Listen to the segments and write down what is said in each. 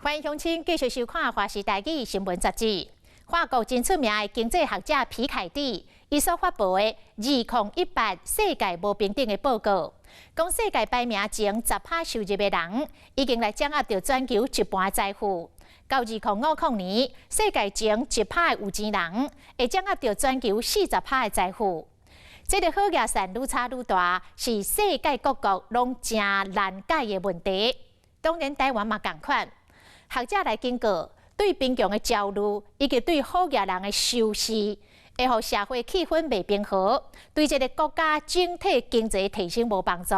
歡迎鄉親繼續收看《華視台語新聞雜誌》。法國真出名的經濟學者皮凱蒂，伊所發布的《2018世界無平等的報告》，講世界排名前10%收入的人，已經來掌握著全球一半財富。到2050年，世界前1%的有錢人會掌握著全球40%的財富。這个好額線愈差愈大，是世界各國攏誠難解的問題。當然，台灣嘛仝款。學者來警告，對貧窮的焦慮以及對好額人的仇視，會予社會氣氛袂平和，對這个國家整體經濟提升無幫助。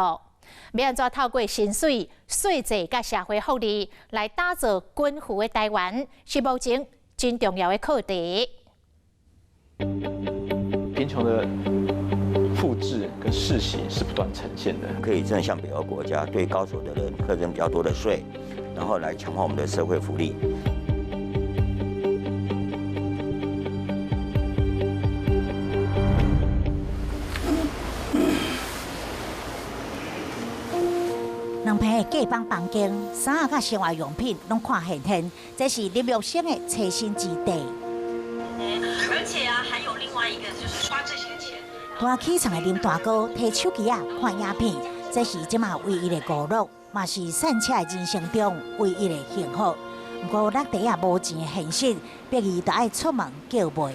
欲按怎透過薪水、稅制佮社會福利來打造均富的台灣，是目前真重要的課題。貧窮的複製跟世襲是不斷呈現的，可以真的像北歐國家，對高所得人課徵比較多的稅，然後來強化我們的社會福利。兩坪的隔板房間，衫仔佮生活用品攏看現現，這是林玉生的棲身之地。而且啊，還有另外一個，就是花這些錢。剛起床的林大哥提手機仔看影片，這是這馬唯一的娛樂，嘛是散赤的人生中唯一的幸福。毋過落地仔無錢的現實，逼伊著愛出門叫賣。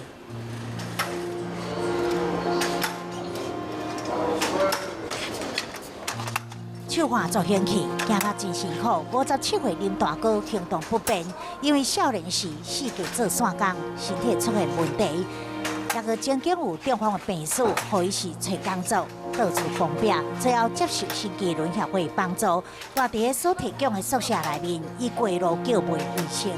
手腕做興起，行甲真辛苦。57歲林大哥行動不便，因為少年時四界做散工，身體出現問題。抑閣曾經有中風的病史，予伊是揣工作到處碰壁，最後接受新紀輪協會幫助，蹛佇咧所提供的宿舍內面，以過路叫賣為生。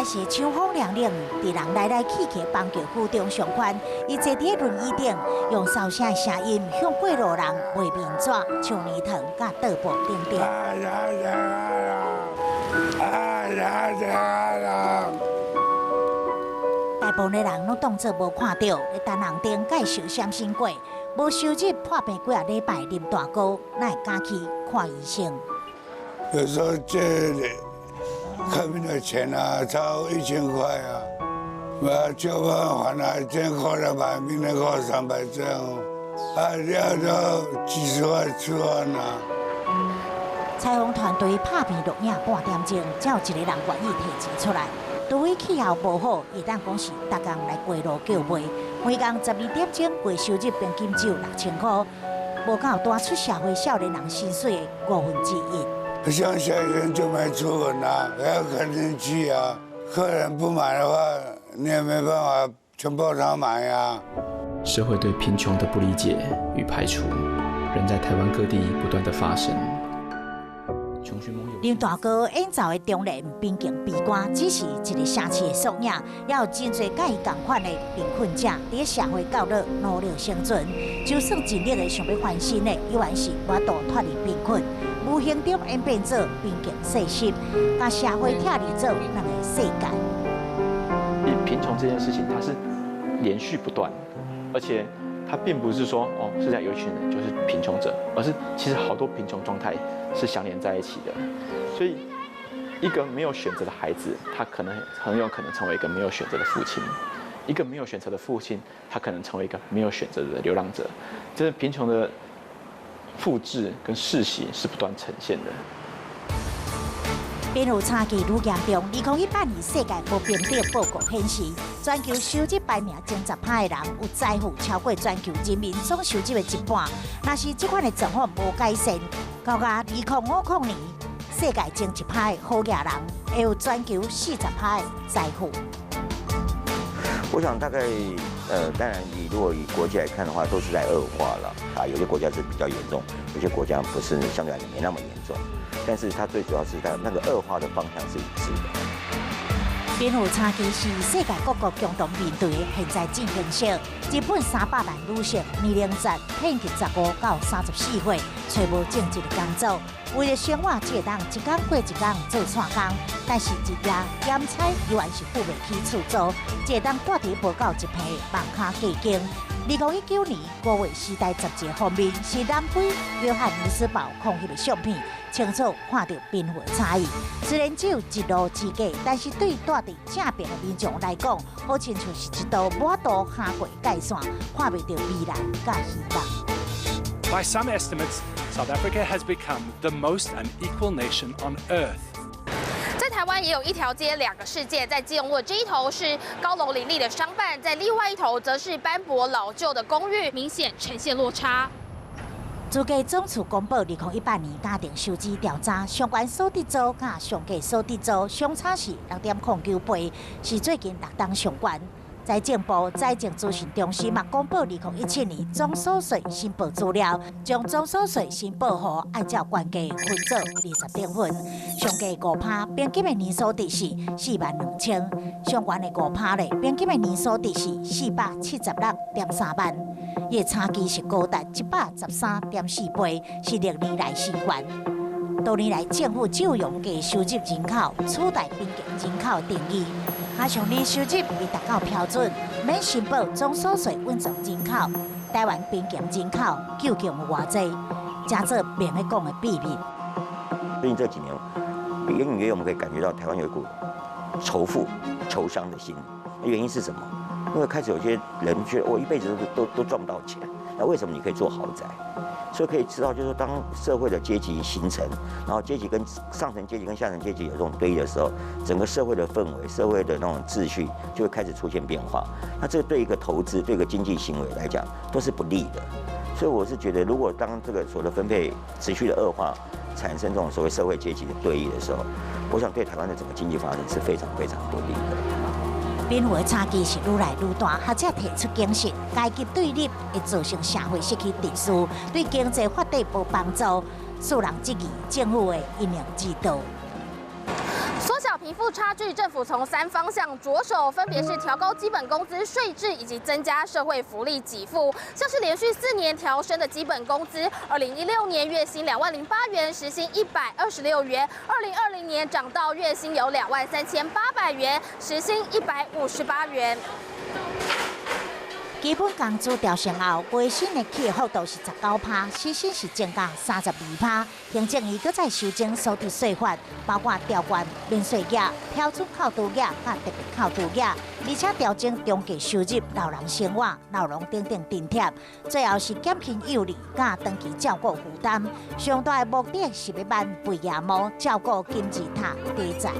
是秋風涼冷，佇人來來去去板橋府中上寬，伊坐佇輪椅頂，用沙聲的聲音向過路人賣面紙、樹奶糖佮桌布等等。大部分的人攏當作無看著，咧等紅燈介紹閃身過，無收入破病幾仔禮拜，林大哥哪會敢去看醫生？有時候借看病的錢啊，超1000塊啊，我就辦法還啊，今天扣200，明天扣300這樣，啊，要到幾十塊吃飯啊。採訪團隊拍片錄影半點鐘，才有一個人願意提錢出來。除非氣候無好，會當講是逐工來過路叫賣，每工12點鐘，月收入平均只有6000塊，無夠帶出社會少年人薪水的1/5。像夏天就沒出門啦，還要看天氣啊。客人不買的話，你也沒辦法強迫他買呀。社會對貧窮的不理解與排除，仍在台灣各地不斷的發生。林大哥演奏的中年貧窮悲歌，只是一个城市的縮影，也有真濟佮伊仝款的貧困者，佇社會角落努力生存。就算盡力的想欲翻身的，依然是無法度脫離貧困，無形中演變做貧窮世襲，共社會拆離做兩个世界。貧窮這件事情，它是連續不斷，而且它並不是說哦，是在有一群人就是貧窮者，而是其實好多貧窮狀態是相連在一起的。所以，一個沒有選擇的孩子，他可能很有可能成為一個沒有選擇的父親；一個沒有選擇的父親，他可能成為一個沒有選擇的流浪者。這是貧窮的複製跟世襲是不斷呈現的。貧富差距愈嚴重。2018年世界無平等報告顯示，全球收入排名前10%的人有財富超過全球人民總收入的一半。若是這款的狀況無改善，到2050年，世界前1%的好額人會有全球40%的財富。我想大概，當然，你如果以國際來看的話，都是在惡化了啊。有些國家是比較嚴重，有些國家不是相對來講沒那麼嚴重。但是它最主要是它那個惡化的方向是一致的。貧富差距是世界各國共同面對的現在進行式。日本300萬女性年齡層偏佇15到34歲，揣無正職的工作，為了生活，只會當一工過一工做散工，但是一夜兼差猶原是付袂起厝租，只會當蹛佇無夠一坪的網跤隔間。2019年五月，時代雜誌封面是南非約翰尼斯堡空翕的相片，清楚看著貧富的差異。雖然只有一路之隔，但是對蹛佇正爿的民眾來講，好親像是一道無法度跨過界線，看袂著未來佮希望。 By some estimates, South Africa has become the most unequal nation on earth. 在台灣也有一條街兩個世界，在基隆路這一頭是高樓林立的商辦，在另外一頭則是斑駁老舊的公寓，明顯呈現落差。主計總處公布2018年家庭收支調查，上懸所得組佮上低所得組相差是6.09倍，是最近六冬上懸。財政部財政資訊中心嘛公布2017年總所稅申報資料，將總所稅申報戶按照懸低分做20等份，上低5%平均的年所得是4萬2千，上懸的5%咧，平均的年所得是476.3萬，伊的差距是高達113.4倍，是歷年來新懸。多年來，政府只有用低收入人口取代貧窮人口的定義，加上年收入未達到標準，免申報總所稅穩存人口，台灣貧窮人口究竟有偌濟？誠做免咧講的秘密。最近這幾年，隱隱約約我們可以感覺到台灣有一股仇富、仇商的心。原因是什麼？因為開始有些人覺得我一輩子都賺不到錢，那為什麼你可以做豪宅？所以可以知道，就是說當社會的階級形成，然後階級跟上層階級跟下層階級有這種對立的時候，整個社會的氛圍、社會的那種秩序就會開始出現變化。那這個對一個投資、對一個經濟行為來講都是不利的。所以我是覺得，如果當這個所得分配持續的惡化，產生這種所謂社會階級的對立的時候，我想對台灣的整個經濟發展是非常非常不利的。貧富的差距是愈來愈大，學者提出警示：階級對立會造成社會失去秩序，對經濟發展無幫助。世人質疑政府的因應之道。縮小貧富差距，政府從三方向着手，分別是調高基本工資稅制，以及增加社會福利給付。像是連續4年調升的基本工資，2016年月薪20,008元，時薪126元；2020年漲到月薪有23,800元，時薪158元。基本工資調升後，月薪的起幅度是19%，時薪是增加32%。行政院閣再修正所得稅法，包括調懸免稅額、標準扣除額佮特別扣除額，而且調整中低收入老人生活、老農等等津貼。最後是減輕幼兒佮長期照顧負擔。上大的目的是欲挽肥腋毛，照顧金字塔底層。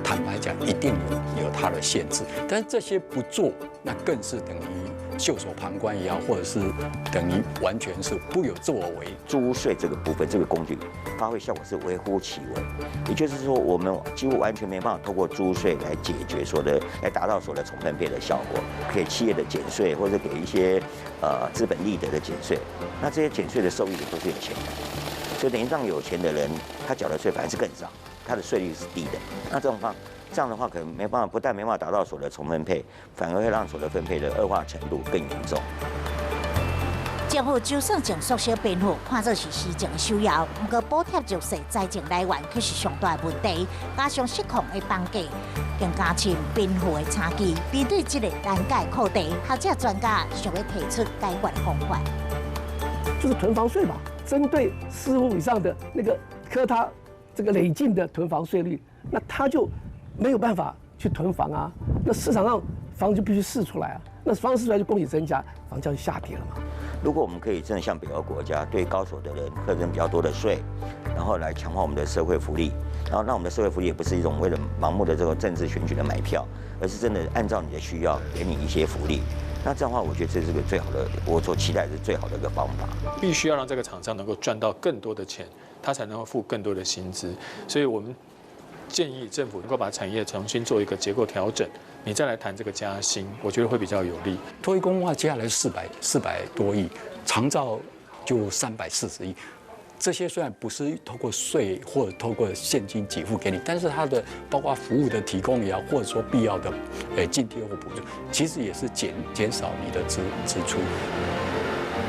坦白講，一定有它的限制，但是這些不做，那更是等於袖手旁觀也好，或者是等於完全是不有作為。住屋稅這個部分，這個工具發揮效果是微乎其微，也就是說，我們幾乎完全沒辦法透過住屋稅來解決所謂的，來達到所謂的重分配的效果。給企業的減稅，或者給一些資本利得的減稅，那這些減稅的受益的都是有錢人，所以等於讓有錢的人他繳的稅反而是更少。它的稅率是低的，那這樣的話可能沒辦法，不但沒辦法達到所謂的重分配，反而會讓所得分配的惡化程度更嚴重。政府就算將縮小貧富看作是施政的首要，毋過補貼弱勢財政來源卻是上大的問題，加上失控的房價，更加深貧富的差距。面對這個難解課題，學者專家想欲提出解決方法。就是囤房稅嘛，針對4戶以上的那個課他這個累進的囤房稅率，那他就沒有辦法去囤房啊。那市場上房就必須釋出來啊，那房釋出來就供給增加，房價就下跌了嘛。如果我們可以真的像北歐國家，對高所得人課徵比較多的稅，然後來強化我們的社會福利，然後讓我們的社會福利也不是一種為了盲目的這個政治選舉的買票，而是真的按照你的需要給你一些福利。那這樣的話，我覺得這是個最好的，我所期待是最好的一個方法。必須要讓這個廠商能夠賺到更多的錢，他才能夠付更多的薪資。所以我們建議政府能夠把產業重新做一個結構調整，你再來談這個加薪，我覺得會比較有利。托育公共化接下來400多億，長照就340億，這些雖然不是透過稅或者透過現金給付給你，但是它的包括服務的提供也好，或者說必要的津貼或補助，其實也是減少你的支出。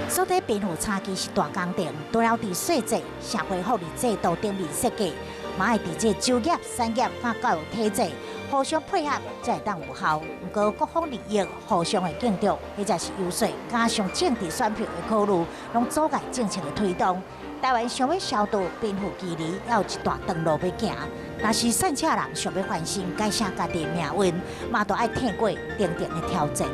所以貧富差距是大工程，除了佇稅制、社會福利制度頂面設計，嘛愛佇這就業、產業、佮教育體制互相配合，才會當有效。毋過各方利益互相的競逐，彼才是遊說加上政治選票的考慮，攏阻礙政策的推動。台灣想欲消除貧富距離，猶有一大段路欲行。若是散赤人想欲翻身，改寫家己的命運，嘛都愛挺過重重的挑戰。